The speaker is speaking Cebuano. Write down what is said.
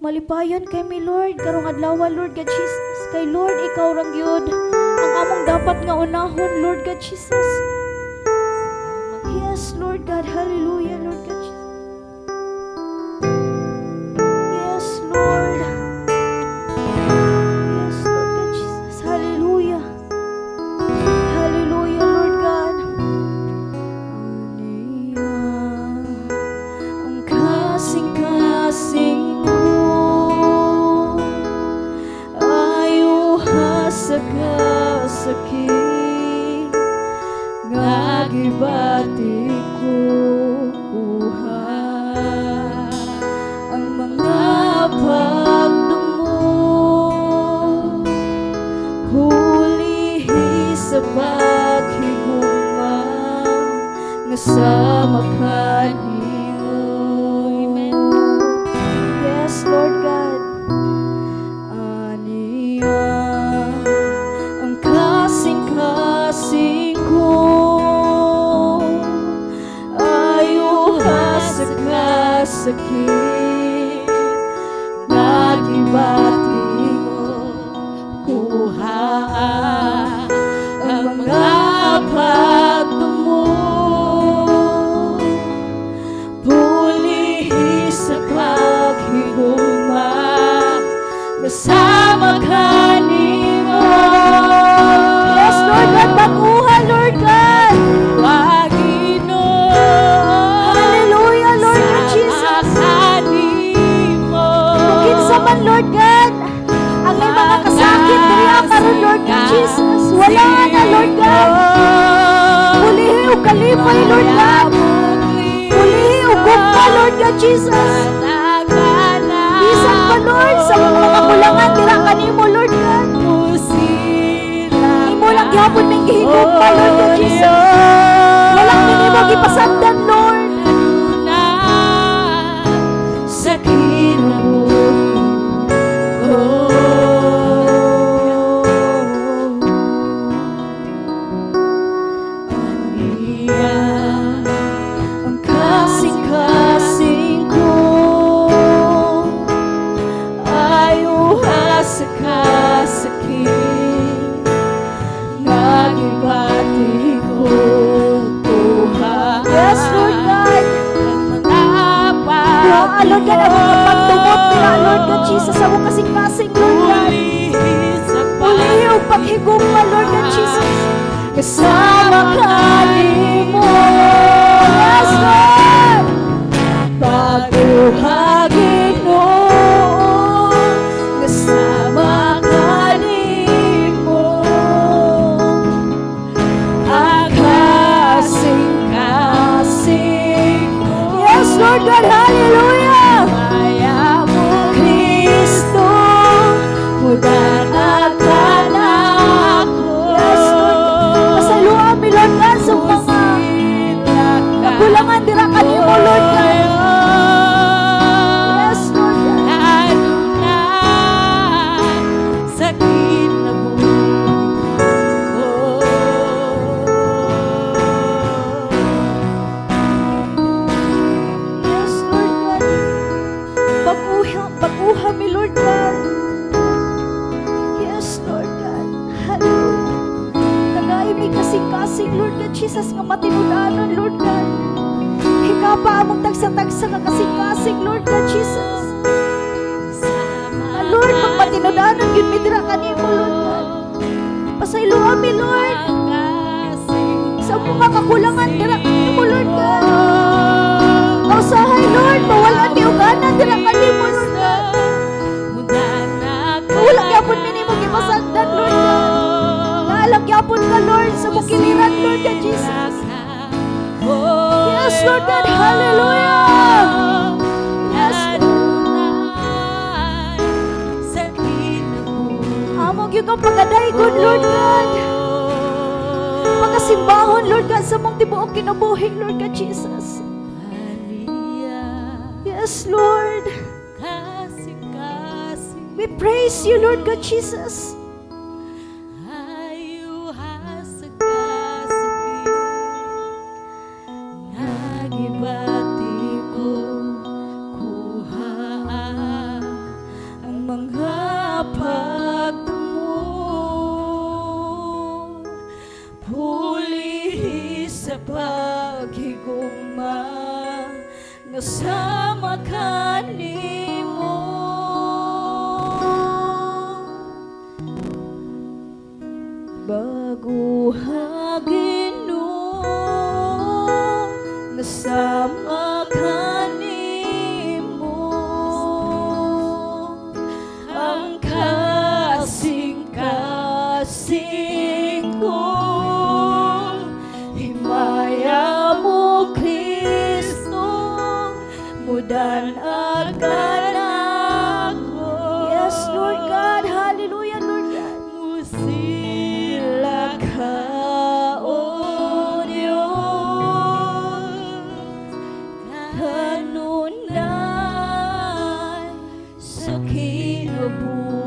Malipayon kay mi, Lord, karong adlaw, Lord God Jesus. Kay Lord, ikaw rang gyud ang among dapat nga unahon, Lord God Jesus. Yes, Lord God. Hallelujah, Lord God Jesus. Yes, Lord. Yes, Lord God Jesus. Hallelujah. Hallelujah, Lord God. Aniya ang kasing-kasing ko ayuha sa kasakit nga gibati ko, kuha ang mga pagdumo, pulihi sa paghigugma nga sama kanimo. Amen. Yes, Lord God. Aniya ang kasing-kasing ko ayuha sa kasakit nga gibati ko, kuha ang mga pagdumo, pulihi sa paghigugma nga sama kanimo. Yes, Lord God, baguha, Lord God. Hallelujah, Lord God Jesus. Kung kinsa man, Lord God, ang may mga kasakit diri karon, Lord God Jesus, wala na, Lord God. Pulihi og kalipay, Lord God. Pulihi og gugma, Lord God Jesus. Bisan pa, Lord, sa mga kakulangan dira kanimo, Lord God. Imo lang gihapon ming gihigugma, Lord God Jesus. Walang nimo gipasagdan, Lord. Sa kinabuhi ko. Aniya ang kasing-kasing ko ayuha sa kasakit nga gibati ko, kuha Yes, Lord God. ang mga Kuha, Lord God, ang mga pagtumot nila, Lord God Jesus, sa among kasing-kasing, Lord God. Pulihi og paghigugma, Lord God Jesus. Kasama kanimo. Yes, Lord. Baguha, Ginoo, kasama kanimo ang kasing-kasing ko. Yes, Lord God, hallelujah. Maya mo, Kristo, mudanag ka nako. Yes, Lord. Pasayloa mi, Lord God, sa mga kakulangan dira kanimo, Lord God. Yes, Lord God. Adunay sa kinabuhi ko. Yes, Lord God. Baguha, baguha mi, Lord God. Yes, Lord God. Hallelujah. Tagay mi kasing-kasing, Lord God Jesus, nga matinud-anon, Lord God. Hikapa among tagsa-tagsa nga kasing-kasing, Lord God Jesus. Ah, Lord, magmatinud-anon gyud mi dira kanimo, Lord God. Pasayloa mi, Lord, sa mga kakulangan dira kanimo, Lord God. Kausahay, Lord, mawalan mi og gana dira kanimo, Lord God. Wala gyapon mi nimo gipasagdan, Lord God. Naa lang gyapon ka, Lord, sa mukiliran, Lord God Jesus. Yes, Lord God, hallelujah. Yes, Lord. Amo gyud kang pagkadaygon, Lord God. Pagkasimbahon, Lord God, sa mong tibuok kinabuhi, Lord God Jesus. Yes, Lord. We praise you, Lord God Jesus. Ayuha sa kasakit nga gibati ko, kuha Nga sama kanimo. Baguha, Ginoo, nga sama kanimo ang kasing-kasing ko. Himaya mo, Kristo, mudan-a kanako. Yes, Lord God. Hallelujah, Lord God. Musila ka, O Diyos, kanunay sa kinabuhi.